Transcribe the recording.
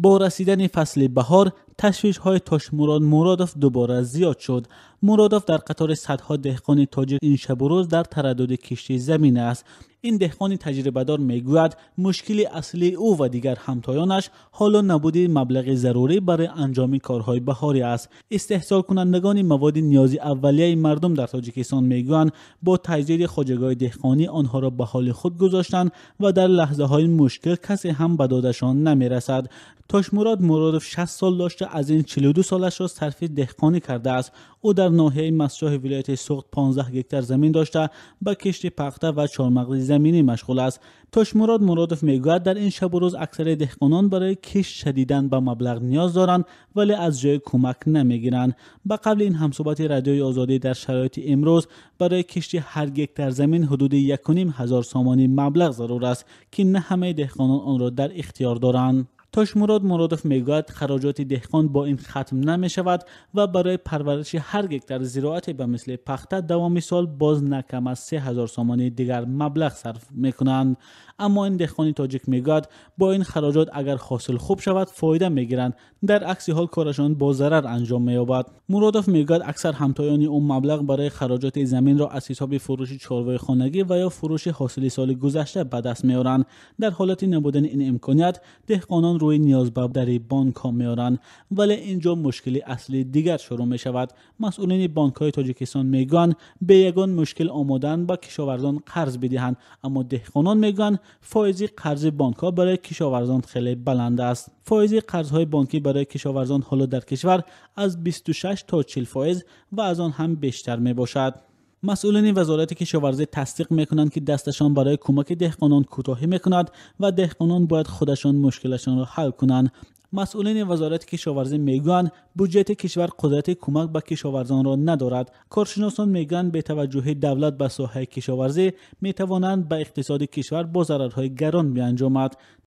Бо расидани фасли баҳор ташвишҳои Тошмурод Муродов дубора зиёд шуд. Муродов дар қатори садҳо деҳқони тоҷик ин шабу рӯз дар тараддуди кишти замин аст. Ин деҳқони таҷрибадор мегӯяд, мушкили аслии ӯ ва дигар ҳамтоёнаш ҳоло набуди маблағи зарурӣ барои анҷоми корҳои баҳорӣ аст. Истеҳсолкунандагони маводи ниёзи аввалияи мардум дар Тоҷикистон мегӯянд, бо таҷдиди хоҷагиҳои деҳқонӣ онҳоро ба ҳоли худ гузоштанд ва дар лаҳзаҳои мушкил касе ҳам ба додашон намерасад. Тошмурод Муродов 60 сол дошта, аз ин 42 солашро сарфи деҳқонӣ кардааст. Ӯ дар ноҳияи Мастчоҳи вилояти Суғд 15 гектар замин дошта, ба кишти пахта ва чормағзи заминӣ машғул аст. Тошмурод Муродов мегӯяд, дар ин шабу рӯз аксари деҳқонон барои кишт шадидан ба маблағ ниёз доранд, вале аз ҷои кӯмак намегиранд. Ба қавли ин ҳамсӯҳбати Радиои Озодӣ, дар шароити имрӯз барои кишти ҳар гектар замин ҳудуди 1500 сомонӣ маблағ зарур аст, ки на ҳамаи деҳқонон онро дар ихтиёр доранд. Тошмурод Муродов мегӯяд, хароҷоти деҳқон бо ин хатм намешавад ва барои парвариши ҳар гектар зироате ба мисли пахта давоми сол боз на кам аз 3000 сомонӣ дигар маблағ сарф мекунанд. Аммо ин деҳқони тоҷик мегӯяд, бо ин хароҷот агар ҳосил хуб шавад, фоида мегиранд, дар акси ҳол корашон бо зарар анҷом меёбад. Муродов мегӯяд, аксар ҳамтоёни ӯ маблағ барои хароҷоти заминро аз ҳисоби фурӯши чорвои хонагӣ ва ё фурӯши ҳосили соли гузашта ба даст меоранд. Дар ҳолати набудани ин имконият деҳқонон рӯи ниёз ба дари бонкҳо меоранд. Вале инҷо мушкили аслии дигар шурӯъ мешавад. Масъулини бонкҳои Тоҷикистон мегӯянд, бе ягон мушкил омодаанд ба кишоварзон қарз бидиҳанд, аммо деҳқонон мегӯянд, фоизи қарзи бонкҳо барои кишоварзон хеле баланд аст. Фоизи қарзҳои бонкӣ барои кишоварзон ҳоло дар кишвар аз 26 то 40% ва аз он ҳам бештар мебошад. Масъулини Вазорати кишоварзӣ тасдиқ мекунанд, ки дасташон барои кӯмаки деҳқонон кӯтоҳӣ мекунад ва деҳқонон бояд худашон мушкилашонро ҳал кунанд. Масъулини Вазорати кишоварзӣ мегӯянд, буҷети кишвар қудрати кӯмак ба кишоварзонро надорад. Коршиносон мегӯянд, бетаваҷҷӯҳии давлат ба соҳаи кишоварзӣ метавонанд ба иқтисоди кишвар бо зарарҳои гарон бианҷомад.